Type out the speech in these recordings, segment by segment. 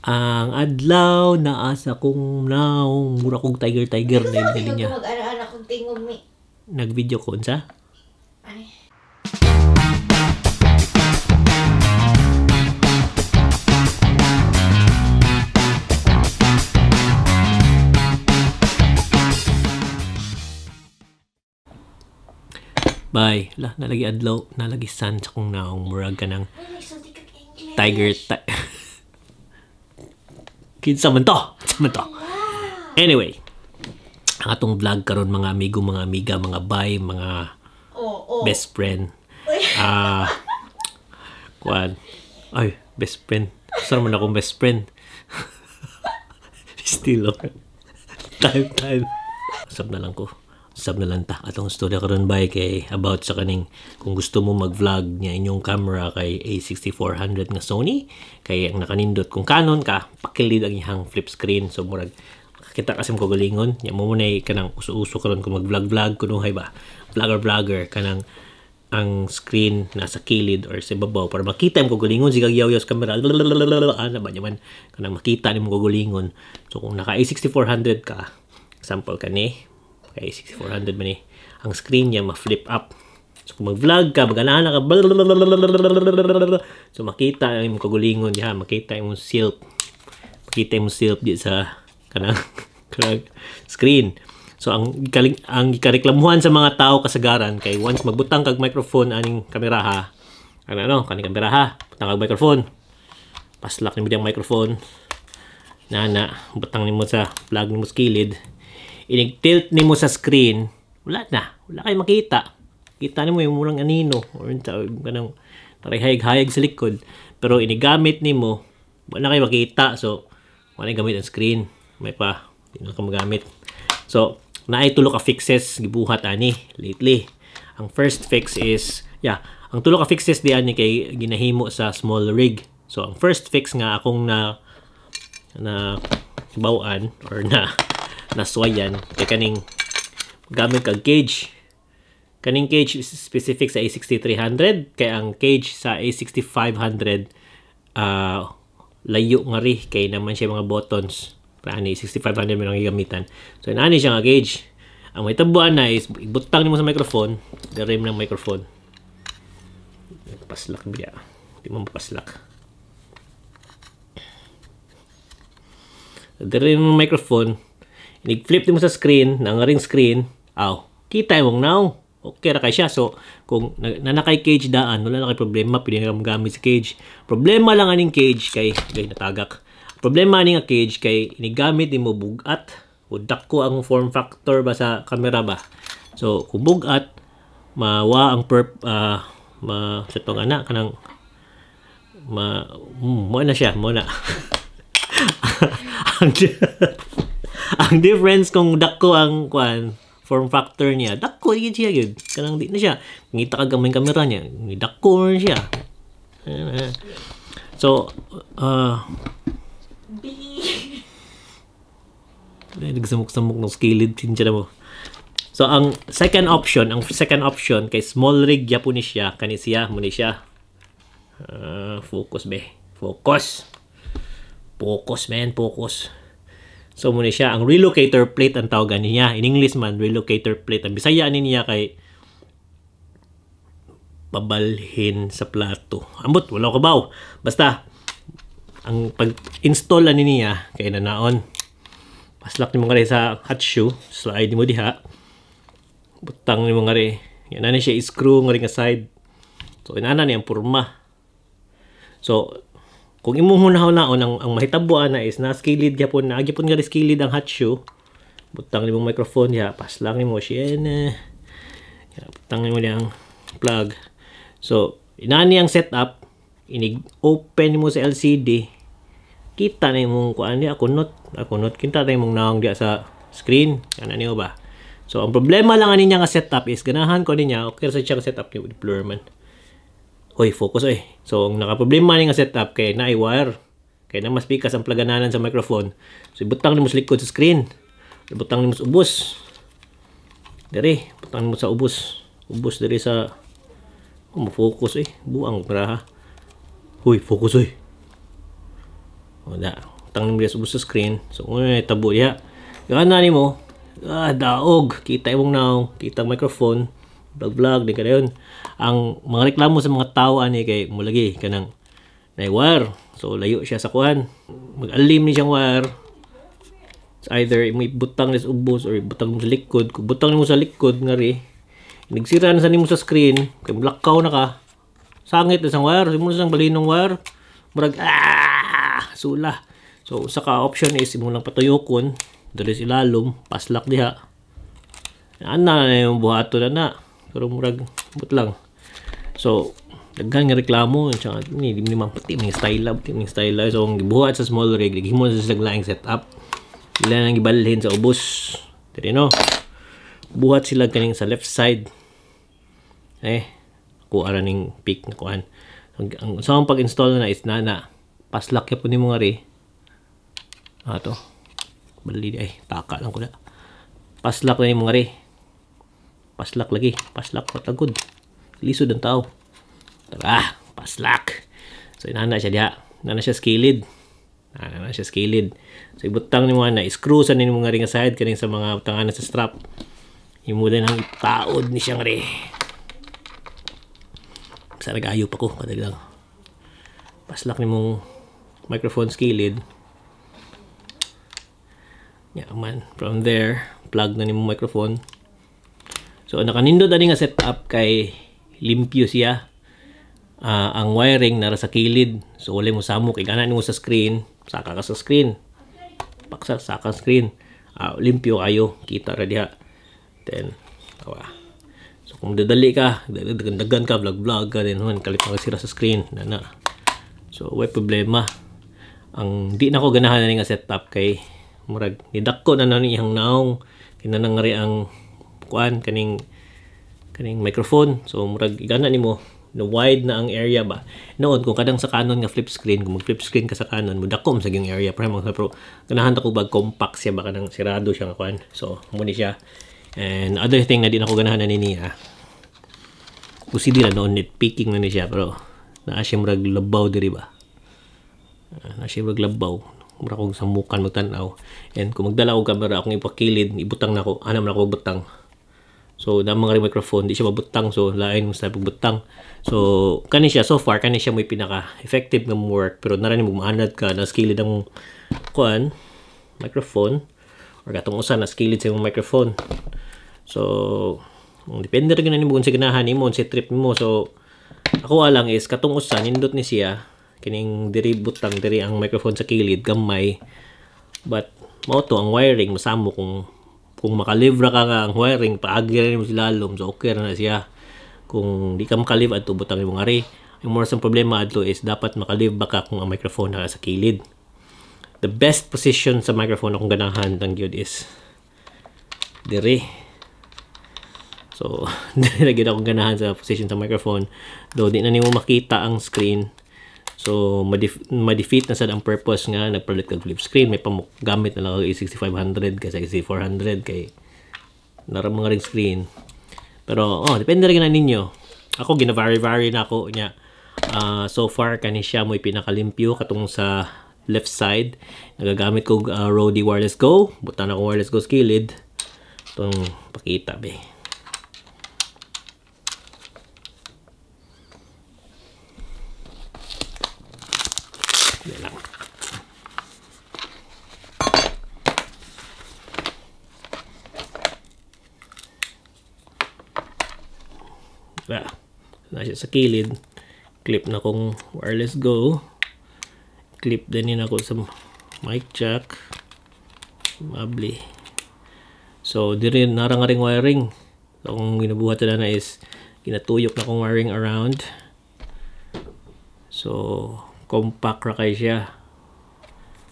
Ang adlaw naa sa kong naong, mura kong tiger-tiger na Sabi yun niya. ko mag-ana-ana kong tingog mi. Nag-video ko, unsa? Ay. Bye. Lah, nalagi adlaw, nalagi sun sa kong naong, murag ka ng Ay, nagsulti kag English. Tiger Kinsa man to? Kinsa man to? Anyway, ang atong vlog karon mga amigo, mga amiga, mga bay, mga best friend. Kuan. Ay, best friend. Saan man akong best friend? Still okay. Time, time. Sab na lang ko. Sab na lang ta. Atong storya karon bay kay about sa kaning kung gusto mo mag-vlog niya inyong camera kay A6400 nga Sony, kay ang nakanindot kung Canon ka, pakilid ang iyang flip screen. So murag makakita kasi mo kagalingon. Nya mo munay kanang uso-uso karon kung mag-vlog-vlog kunuhay ba. Vlogger-vlogger kanang ang screen nasa kilid or sa ibabaw para makita imong kagalingon sige yaw-yaw sa camera. Ana ba man kanang makita nimo kagalingon. So kung naka A6400 ka, example kani kay A6400 man ni, ang screen niya ma-flip up. So kung mag-vlog ka, mag-ana ka, so makita ang imong kagalingon diha, makita imong silk. Makita imong silk di sa kanang screen. So ang gikareklamuhan sa mga tao kasagaran kay once magbutang kag microphone aning kamera ha. Ano ano, kaning kamera ha, butang kag microphone. Paslak nimo diyang microphone. Nana, butang nimo sa plug nimo sa kilid. Inig-tilt nimo sa screen, wala na, wala kay makita. Kita nimo yung murang anino or kanang tarihayag-hayag sa likod, pero inigamit nimo, wala kay makita. So wala gamit ang screen, may pa di na ka magamit. So naay tulo ka fixes gibuhat ani lately. Ang first fix is, yeah, ang tulo ka fixes di ani kay ginahimo sa small rig. So ang first fix nga akong na bawaan or na naswayan kay kaning gamit kag cage. Kaning cage is specific sa A6300 kay ang cage sa A6500 layo nga ri kay naman siya mga buttons. Ani A6500 man ang gigamitan. So inani siya nga cage. Ang may tabuan na is ibutang nimo sa microphone, dire ng microphone. Paslak biya. Di mo mapaslak. Dire ng microphone, i-flip nimo sa screen, nang ring screen, aw, kita imong now. Okay ra kay siya. So kung nanakay cage daan, wala na kay problema, pwede na gamit sa cage. Problema lang aning cage kay gay natagak. Problema ani nga cage kay inigamit nimo bugat. O dako ang form factor ba sa camera ba. So kung bugat, mawa ang perp ma sa tong ana kanang ma mo na siya, mo na. Ang difference kung dako ang kuan form factor niya, dako gyud siya gyud. Kanang di na siya ngita ka gamay kamera niya, dako na siya. So nagsamok-samok ng skilid tinja mo. So ang second option kay small rig gyapon ni siya, kani siya mo ni siya. Focus be. Focus. Focus man, focus. So muna siya, ang relocator plate ang tawag niya. In English man, relocator plate. Ang Bisaya ni niya kay pabalhin sa plato. Ambot, wala ko baw. Basta, ang pag-install ani niya, kay nanaon. Paslak nimo nga sa hot shoe, slide nimo diha. Butang nimo nga rin. Yan na siya, screw nga rin nga side. So, inana niya ang purma. So, kung imong hunahon-naon, ang mahitabuan na is naskilid gyapon, nagyapon nga skilid ang hot shoe. Butang nimong microphone diha, paslang nimo siya na. Butang nimo diyang plug. So, inani ang setup, inig-open nimo sa LCD. Kita na imong kuan diha, kunot, kita na imong naong diha sa screen. Kana niyo ba? So, ang problema lang ani niya nga setup is ganahan ko niya, okay sa siya nga setup ni blur man. Hoy, focus oy. So, ang nakaproblema ni nga setup kay naay wire. Kay na mas pikas ang plagananan sa microphone. So, ibutang nimo sa likod sa screen. Ibutang nimo sa ubos. Diri, butang nimo sa ubos. Ubos diri sa oh, mo-focus oy. Buang para ha. Hoy, focus oy. Wala. Butang nimo sa ubos sa screen. So una tabo diha. Gana nimo. Daog, kita imong naong, kita ang microphone, vlog vlog di ka dayon. Ang mga reklamo sa mga tao ani kay mulagi kanang nay wire. So layo siya sa kuan. Mag-alim ni siyang wire. It's either imo ibutang ni sa ubos or ibutang mo sa likod. Kung butang nimo sa likod ngari, nagsira na sa nimo sa screen, kay mulakaw na ka. Sangit na sang wire, imo na sang balinong wire. Murag sula. So usa ka option is imo lang patuyokon diri sa ilalom, paslak diha. Ana na yung buhato na na. Pero murag but lang. So daghan nga reklamo tsaka ni di man pati may style up, may style. So ang gibuhat sa small rig, gihimo sa silang laing setup. Ila nang gibalhin sa ubos. Diri no. Buhat sila kaning sa left side. Kuha ra ning pick na kuan. Ang sa akong pag-install na is na paslak gyud nimo ngari. Ato. Bali di ay taka lang ko na. Paslak na nimo ngari. Paslak lagi, paslak patagod. Lisod ang tao. Tara, paslak. So inana siya diha. Inana siya skilid. Inana siya skilid. So ibutang nimo ana, screw sa nimo ngari nga side kaning sa mga butangan sa strap. Imo din ang itaod ni siya ngari. Sa nag-ayo pa ko kadali lang. Paslak nimong microphone skilid. Yeah, man. From there, plug na nimong microphone. So nakanindot ani nga setup kay limpyo siya. Ang wiring nara sa kilid. So wala mo samok kay gana nimo sa screen, saka ka sa screen. Paksa saka screen. Limpyo kayo, kita ra diha. Then awa. So kung dadali ka, dagdagan ka, vlog ka din man kalit ka sira sa screen na na. So way problema. Ang di na ko ganahan ani nga setup kay murag nidakko na na niyang naong kinanangari ang kuan kaning microphone. So murag igana nimo no wide na ang area ba. Noon kung kadang sa Canon nga flip screen, kung mag flip screen ka sa Canon, mudako sa gyung area pero mga pero ganahan ta ko bag compact siya ba kanang sirado siya nga kuan. So mo ni siya. And other thing na di na ko ganahan ani niya. Usidi ra noon nitpicking na ni siya pero naa siya murag labaw diri ba. Naa siya murag labaw. Mura kog samukan magtan-aw. And kung magdala og camera akong ipakilid, ibutang nako, ana man ako butang. So na mga microphone di siya mabutang, so lain mo sa pagbutang. So kani siya so far kani siya mo'y pinaka effective nga work pero nara nimo maanad ka na skilled ang kuan microphone or katong usa na skilled sa imong microphone. So depende ra gyud nimo kung sa ganahan nimo sa trip nimo. So ako lang is katong usa nindot ni siya kining diri butang diri ang microphone sa kilid gamay, but mao to ang wiring masamo kung makalive ra ka nga ang wiring paagi ra nimo sa lalom, so okay ra na siya. Kung di ka makalive adto butang nimo ngari. Ang more sa problema adto is dapat makalive ba ka kung ang microphone naka sa kilid. The best position sa microphone akong ganahan tang gyud is diri. So diri ra gyud akong ganahan sa position sa microphone, though di na nimo makita ang screen. So ma-defeat na sad ang purpose nga nagpalit kag flip screen, may gamit na lang kag A6500 kaysa A6400 kay nara mga ring screen. Pero depende rin na ninyo. Ako gina-vary-vary na ako nya. So far kani siya mo'y pinakalimpyo katong sa left side. Nagagamit ko Rode Wireless Go. Butan ako Wireless Go sa kilid. Itong pakita be. Lang. Na siya sa kilid. Clip na kong Wireless Go. Clip din yun ako sa mic jack. Mabli. So diri nara nga ring wiring. So kung ginabuhat na is ginatuyok na kong wiring around. So compact ra kay siya.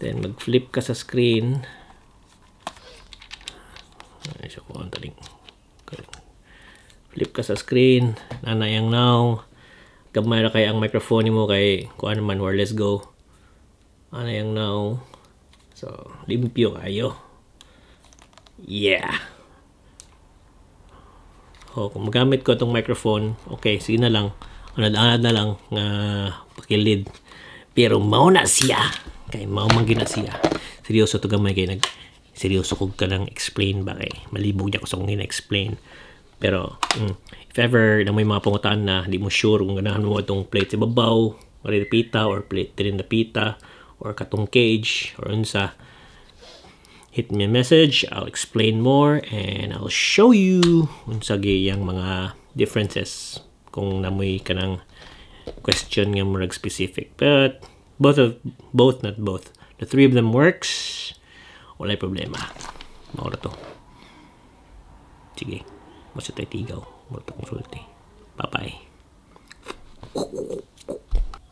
Then mag-flip ka sa screen. Ay siya ko ang taling. Flip ka sa screen, nanayang now. Gamay ra kay ang microphone nimo kay kuan man Wireless Go. Anayang now. So limpyo kayo. Yeah. Oh, kung magamit ko itong microphone, okay, sige na lang. Anad-anad na lang nga pakilid. Pero mao na siya. Kay mao man gina siya. Seryoso to gamay kay nag seryoso kog kanang explain ba kay malibog niya ko sa akong gina-explain. Pero if ever na may mga pangutan na di mo sure kung ganahan mo itong plate sa babaw, or pita, or plate din na pita, or katong cage, or unsa, hit me a message. I'll explain more and I'll show you unsa giyang mga differences kung namoy kanang question nga murag specific. But both of both not both. The three of them works. Walay problema. Mao ra to. Sige. Basta tayo tigaw. Mao to kong sulti. Bye-bye.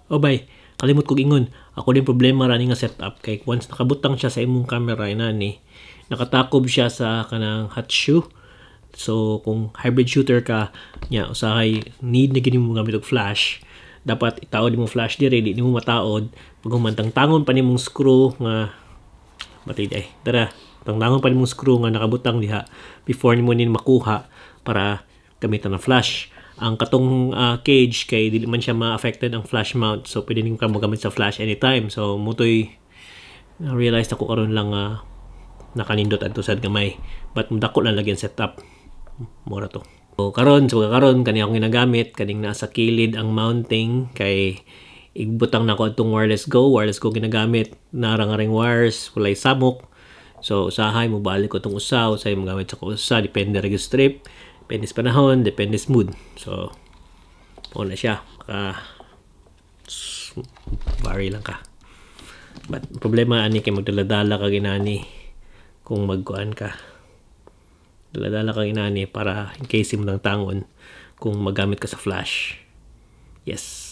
Oh, bye. Kalimot kog ingon. Ako din problema ra ni nga setup kay once nakabutang siya sa imong camera inani, nakatakob siya sa kanang hot shoe. So kung hybrid shooter ka nya usahay need na gini mo gamit og flash, dapat itaod mo flash dire, di nimo mataod pag humantang tangon pa nimong screw nga batid ay tara tangtangon pa nimong screw nga nakabutang diha before nimo nin makuha para gamitan ng flash. Ang katong cage kay dili man siya ma-affected ang flash mount, so pwede nimo ka mogamit sa flash anytime. So mutoy realize ako karon lang nakanindot adto sad gamay, but dako lang lagi ang setup. Mura to. So karon sa karon kani akong ginagamit kaning nasa kilid ang mounting kay igbutang nako atong Wireless Go. Wireless Go ginagamit nara nga ring wires, walay samok. So usahay mo balik ko tong usa, usahay mo gamit sa ko usa, depende ra gyud trip, depende sa panahon, depende sa mood. So mao na siya, maka vary lang ka. But problema ani kay magdala-dala ka ginani kung magkuan ka, dala-dala ka ginani para in case mo lang tangon kung magamit ka sa flash. Yes.